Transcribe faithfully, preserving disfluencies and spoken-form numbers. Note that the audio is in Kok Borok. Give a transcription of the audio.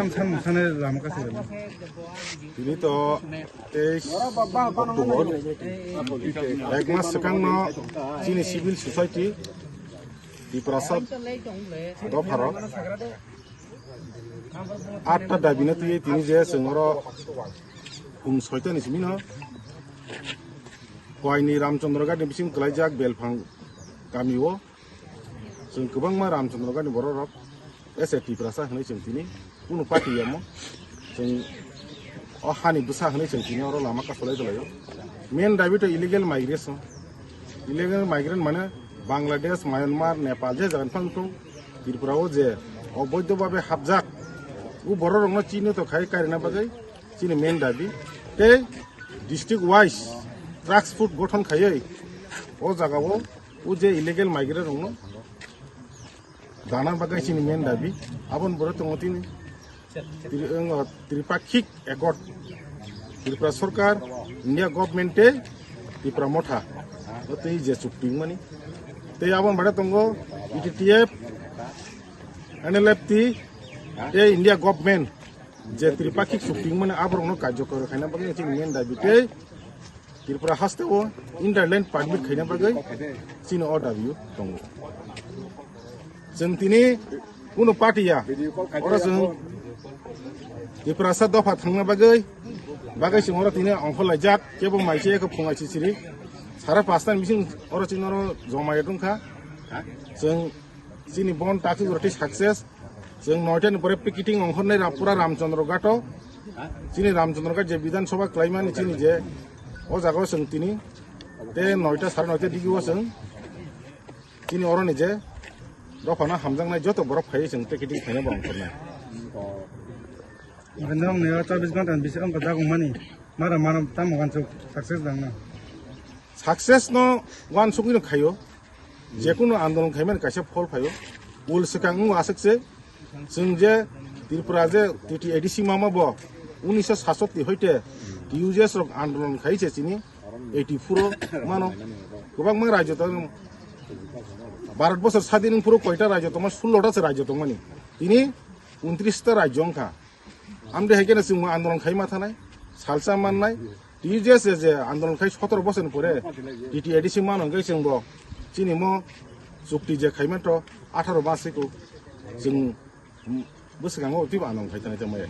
Samung sanai lama kasai rwma. Tini to tei ek mas swkangno chini civil society Tiprasa dopharok atta dabino twiwi tini je chwng oro kum soitani simino Koini Ramchandra Ghat ni bising kwlaijak Belphang kamio chwng kwbangma Ramchandra Ghat ni bororok S A Tiprasa hwnwi chwng tini kunu party yamo chwng o hani bwsa hwnwi chwng tini oro lama kasolai tolaio. Main dabi to illegal migration, illegal migrant mane Bangladesh, Myanmar, Nepal je jagan phang thung Tripura o je oboidho babe hapjak u bororokno chini to khai karina bagwi chini main dabi tei district wise task force gothon khaiwi o jagao o je illegal migrant rokno dana bagwi chini main dabi abon boro tongo tini Tri- wng, tripakhik accord Tripura Sarkar, India government tei Tipra Motha o twi je chukti wngmani tei abon bade tongo E T T F, N L F T tei India government je tripakhik chukti wngmani aborokno karjokor khaina bagwi chini main dabi tei Tripura haste o inner line permit khaina bagwi chini o dabi tongo. Chwng tini kunu party ya, oro chwng Tiprasa dopha thangna bagwi bagwi chwng oro tini ongkhor laijak kebo maise eko phungai sisiri sara pasta ni bising oro chini oro joma ya tongkha. Chwng chini bon takhuk roti success. Chwng noita ni pore picketing ongkhornai ra- pura Ramchandra Ghat o. Chini Ramchandra Ghat je Bidhan Sabha klaimani chini je o jaga o chwng tini te noita sare noita digi o chwng chini oro ni je dophano hamjaknai joto borok phaiwi chwng picketing khaina bo ongkhornai. Norok ni o chobbish ghonta ni bisingo wngkha dagwng mani mara mano tamo wansuk success dangna. Success no wansugwi no khaio. Jekunu andolon khaimani kaisa phol phaio. Ul swkang wng aswk se chwng je Tripura je T T A D C mama bo unisho sasoti hoite T U J S rok andolon khai se chini eighty four o mano kwbangma rajyo tong Bharat bosor sadin phuru koita rajyo tongma sullo ta se rajyo tongmani tini untris ta rajyo wngkha. Amde hai khe chwng andolon khai ma thanai, salsa mannai, T J S je andolon khai sotoro bosor ni pore T T A D C mano hwnkhe chwng bo chini mo chukti je khai manto atharo masiko chwng bwskango twibo andolon khai thanai tongmaya.